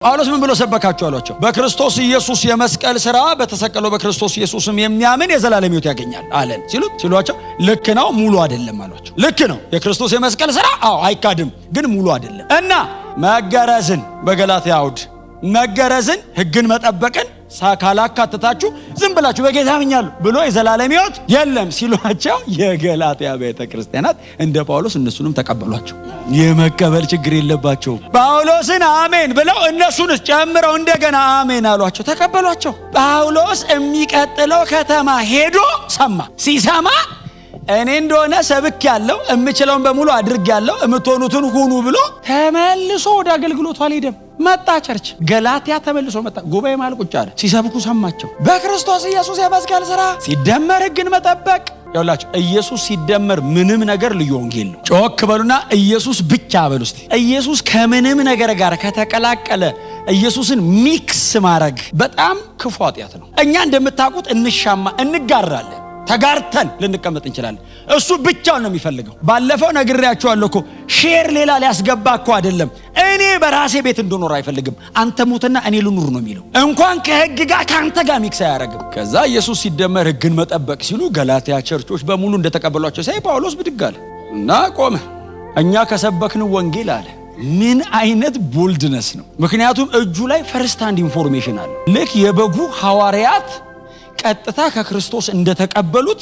ጳውሎስ ምን ብሎ ሰበካችሁ አሏቸው። በክርስቶስ ኢየሱስ የመስቀል ሥራ በተሰቀለው በክርስቶስ ኢየሱስም የሚያምን የዘላለም ሕይወት ያገኛል አለን ሲሉት ሲሏቸው ልክ ነው፣ ሙሉ አይደለም አሏቸው። ልክ ነው፣ የክርስቶስ የመስቀል ሥራ አዎ አይካድም፣ ግን ሙሉ አይደለም እና መገረዝን በገላትያ አውድ መገረዝን ሕግን መጠበቅን ካላካተታችሁ ዝም ብላችሁ በጌታ አምኛለሁ ብሎ የዘላለም ሕይወት የለም ሲሏቸው የገላትያ ቤተ ክርስቲያናት እንደ ጳውሎስ እነሱንም ተቀበሏቸው። የመቀበል ችግር የለባቸውም። ጳውሎስን አሜን ብለው እነሱንስ ጨምረው እንደገና አሜን አሏቸው፣ ተቀበሏቸው። ጳውሎስ የሚቀጥለው ከተማ ሄዶ ሰማ። ሲሰማ እኔ እንደሆነ ሰብክ ያለው የምችለውን በሙሉ አድርግ ያለው የምትሆኑትን ሁኑ ብሎ ተመልሶ ወደ አገልግሎቱ አልሄደም። መጣ church ገላትያ ተመልሶ መጣ። ጉባኤ መሃል ቁጭ አለ። ሲሰብኩ ሰማቸው። በክርስቶስ ኢየሱስ የመስቀል ሥራ ሲደመር ሕግን መጠበቅ ያውላችሁ ኢየሱስ ሲደመር ምንም ነገር ልዩ ወንጌል ነው። ጮክ በሉና ኢየሱስ ብቻ በሉ እስቲ። ኢየሱስ ከምንም ነገር ጋር ከተቀላቀለ ኢየሱስን mix ማድረግ በጣም ክፉ ኃጢአት ነው። እኛ እንደምታውቁት እንሻማ እንጋራለን ተጋርተን ልንቀመጥ እንችላለን። እሱ ብቻውን ነው የሚፈልገው። ባለፈው ነግሬያችኋለሁ እኮ share ሌላ ሊያስገባ እኮ አይደለም። እኔ በራሴ ቤት እንድኖር አይፈልግም። አንተ ሙትና እኔ ልኑር ነው የሚለው። እንኳን ከህግ ጋር ከአንተ ጋር mix አያደርግም። ከዛ ኢየሱስ ሲደመር ህግን መጠበቅ ሲሉ ገላትያ ቸርቾች በሙሉ እንደተቀበሏቸው ሳይ ጳውሎስ ብድግ አለ እና ቆመ። እኛ ከሰበክን ወንጌል አለ ምን አይነት boldness ነው! ምክንያቱም እጁ ላይ first hand information አለ። ልክ የበጉ ሐዋርያት ቀጥታ ከክርስቶስ እንደተቀበሉት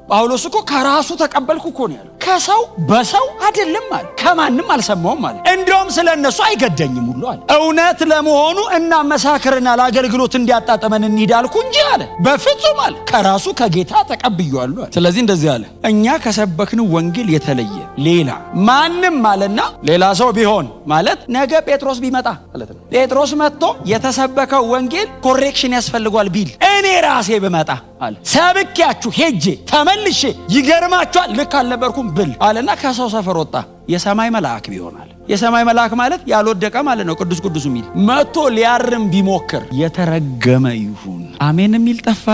ጳውሎስ እኮ ከራሱ ተቀበልኩ እኮ ነው ያለው። ከሰው በሰው አይደለም አለ። ከማንም አልሰማውም አለ። እንዲያውም ስለ እነሱ አይገደኝም ሁሉ አለ። እውነት ለመሆኑ እናመሳክርና ለአገልግሎት እንዲያጣጥመን እንሂድ አልኩ እንጂ አለ። በፍጹም አለ። ከራሱ ከጌታ ተቀብያለሁ አለ። ስለዚህ እንደዚህ አለ፣ እኛ ከሰበክነው ወንጌል የተለየ ሌላ ማንም አለና ሌላ ሰው ቢሆን ማለት ነገ ጴጥሮስ ቢመጣ ማለት ነው። ጴጥሮስ መጥቶ የተሰበከው ወንጌል correction ያስፈልገዋል ቢል እኔ ራሴ ብመጣ አለ ሰብኬያችሁ ሄጄ ተመልሼ ይገርማችኋል ልክ አልነበርኩም ብል አለና ከሰው ሰፈር ወጣ። የሰማይ መልአክ ቢሆናል። የሰማይ መልአክ ማለት ያልወደቀ ማለት ነው። ቅዱስ ቅዱስ የሚል መጥቶ ሊያርም ቢሞክር የተረገመ ይሁን። አሜን የሚል ጠፋ።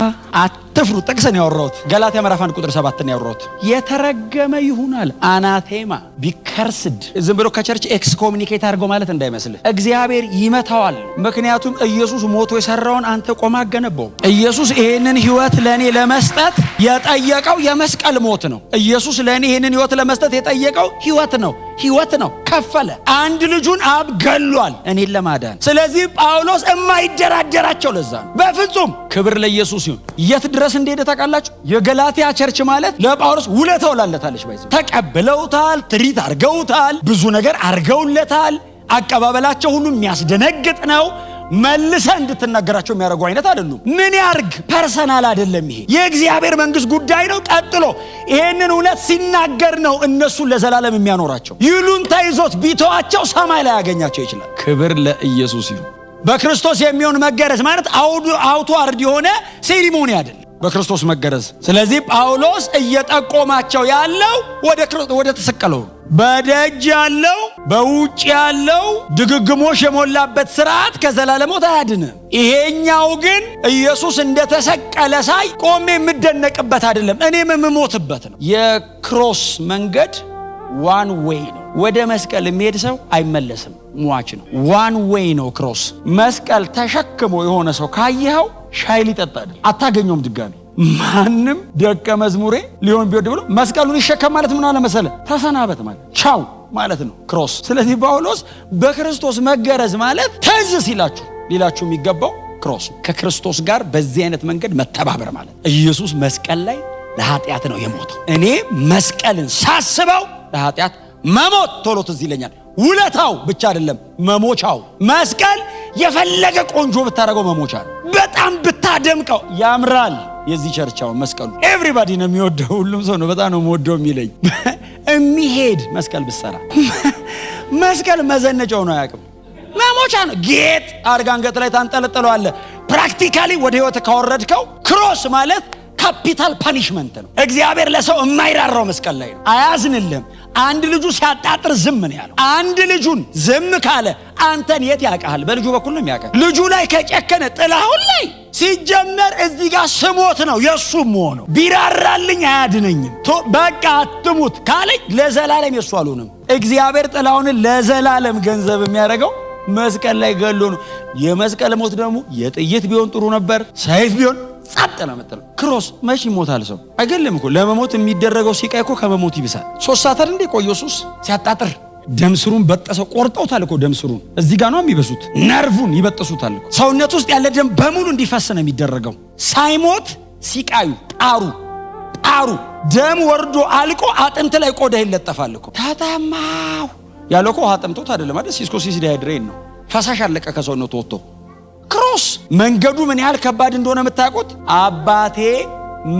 አትፍሩ። ጥቅስን ያወራሁት ገላትያ ምዕራፍ 1 ቁጥር 7 ነው ያወራሁት። የተረገመ ይሁን አለ። Anathema, be cursed። ዝም ብሎ ከ church excommunicate አድርገው ማለት እንዳይመስልህ። እግዚአብሔር ይመታዋል። ምክንያቱም ኢየሱስ ሞቶ የሰራውን አንተ ቆመህ አትገነባውም። ኢየሱስ ይሄንን ህይወት ለእኔ ለመስጠት የጠየቀው የመስቀል ሞት ነው። ኢየሱስ ለእኔ ይሄንን ህይወት ለመስጠት የጠየቀው ህይወት ነው። ህይወት ነው ከፈለ። አንድ ልጁን አብ ገሏል እኔን ለማዳን። ስለዚህ ጳውሎስ የማይደራደራቸው ለዛ ነው። በፍጹም ክብር ለኢየሱስ ይሁን። የት ድረስ እንደሄደ ታውቃላችሁ? የገላትያ church ማለት ለጳውሎስ ውለታ ውላለታለች። By the way ተቀብለውታል፣ treat አርገውታል፣ ብዙ ነገር አርገውለታል። አቀባበላቸው ሁሉ የሚያስደነግጥ ነው። መልሰህ እንድትናገራቸው የሚያደርጉ አይነት አይደሉም። ምን ያርግ? Personal አይደለም። ይሄ የእግዚአብሔር መንግስት ጉዳይ ነው። ቀጥሎ ይሄንን እውነት ሲናገር ነው እነሱን ለዘላለም የሚያኖራቸው። ይሉኝታ ይዞት ቢተዋቸው ሰማይ ላይ ያገኛቸው ይችላል። ክብር ለኢየሱስ ይሁን። በክርስቶስ የሚሆን መገረዝ ማለት outward የሆነ ceremony አይደለም። በክርስቶስ መገረዝ። ስለዚህ ጳውሎስ እየጠቆማቸው ያለው ወደ ተሰቀለው በደጅ ያለው በውጭ ያለው ድግግሞሽ የሞላበት ስርዓት ከዘላለም ሞት አያድንም። ይሄኛው ግን ኢየሱስ እንደተሰቀለ ሳይ ቆሜ የምደነቅበት አይደለም፣ እኔም የምሞትበት ነው። የ cross መንገድ one way ነው። ወደ መስቀል የሚሄድ ሰው አይመለስም፣ ሟች ነው። One way ነው cross። መስቀል ተሸክሞ የሆነ ሰው ካየኸው ሻይ ሊጠጣ አይደል፣ አታገኘውም ድጋሚ። ማንም ደቀ መዝሙሬ ሊሆን ቢወድ ብሎ መስቀሉን ይሸከም ማለት ምን አለ መሰለ፣ ተሰናበት ማለት ቻው ማለት ነው cross። ስለዚህ ጳውሎስ በክርስቶስ መገረዝ ማለት ትዝ ሲላችሁ ሊላችሁ የሚገባው cross፣ ከክርስቶስ ጋር በዚህ አይነት መንገድ መተባበር ማለት ኢየሱስ መስቀል ላይ ለኃጢአት ነው የሞተው። እኔ መስቀልን ሳስበው ለኃጢአት መሞት ቶሎ ትዝ ይለኛል። ውለታው ብቻ አይደለም መሞቻው። መስቀል የፈለገ ቆንጆ ብታደርገው መሞቻ ነው። በጣም ብታደምቀው ያምራል። የዚህ church አሁን መስቀሉ everybody ነው የሚወደው፣ ሁሉም ሰው ነው በጣም ነው የምወደው የሚለኝ። የሚሄድ መስቀል ብትሰራ መስቀል መዘነጫው ነው አያውቅም። መሞቻ ነው። ጌጥ አድርጋ አንገት ላይ ታንጠለጥለዋለህ። Practically ወደ ህይወት ካወረድከው cross ማለት capital punishment ነው። እግዚአብሔር ለሰው የማይራራው መስቀል ላይ ነው። አያዝንልህም። አንድ ልጁ ሲያጣጥር ዝም ነው ያለው። አንድ ልጁን ዝም ካለ አንተን የት ያውቃል? በልጁ በኩል ነው የሚያውቅህ። ልጁ ላይ ከጨከነ ጥላሁን ላይ ሲጀመር እዚህ ጋር ስሞት ነው የእሱ መሆነው። ቢራራልኝ አያድነኝም። በቃ አትሙት ካለኝ ለዘላለም የእሱ አልሆንም። እግዚአብሔር ጥላሁንን ለዘላለም ገንዘብ የሚያደርገው መስቀል ላይ ገሎ ነው። የመስቀል ሞት ደግሞ የጥይት ቢሆን ጥሩ ነበር፣ ሰይፍ ቢሆን ጸጥ ነው የምትለው። Cross መች ይሞታል ሰው? አይገልም እኮ። ለመሞት የሚደረገው ሲቃይ እኮ ከመሞት ይብሳል። 3 ሰዓት አይደል እንዴ ቆየው ሱስ ሲያጣጥር ደም ስሩን በጠሰው ቆርጠውታል እኮ ደም ስሩን። እዚህ ጋር ነው የሚበሱት፣ ነርቡን ይበጥሱታል እኮ። ሰውነት ውስጥ ያለ ደም በሙሉ እንዲፈስ ነው የሚደረገው። ሳይሞት ሲቃዩ ጣሩ ጣሩ ደም ወርዶ አልቆ አጥንት ላይ ቆዳ ይለጠፋል እኮ። ተጠማሁ ያለው እኮ ውሃ ጠምቶት አይደለም አይደል? ሲስኮሲስ dehydrate ነው። ፈሳሽ አለቀ ከሰውነቱ ወጥቶ። Cross መንገዱ ምን ያህል ከባድ እንደሆነ የምታውቁት። አባቴ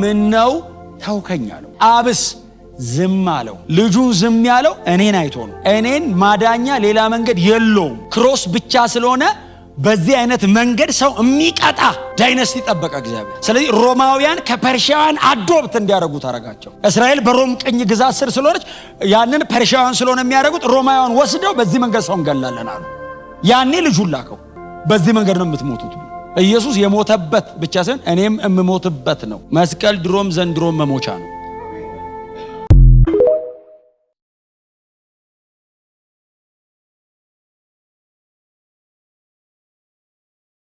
ምነው ተውከኝ አለው። አብስ ዝም አለው። ልጁን ዝም ያለው እኔን አይቶ ነው። እኔን ማዳኛ ሌላ መንገድ የለውም። Cross ብቻ ስለሆነ በዚህ አይነት መንገድ ሰው የሚቀጣ dynasty ጠበቀ እግዚአብሔር። ስለዚህ ሮማውያን ከፐርሺያውያን adopt እንዲያደርጉት አደረጋቸው። እስራኤል በሮም ቅኝ ግዛት ስር ስለሆነች ያንን ፐርሺያውያን ስለሆነ የሚያደርጉት ሮማውያን ወስደው በዚህ መንገድ ሰው እንገላለን አሉ። ያኔ ልጁን ላከው። በዚህ መንገድ ነው የምትሞቱት። ኢየሱስ የሞተበት ብቻ ሳይሆን እኔም የምሞትበት ነው። መስቀል ድሮም ዘንድሮም መሞቻ ነው።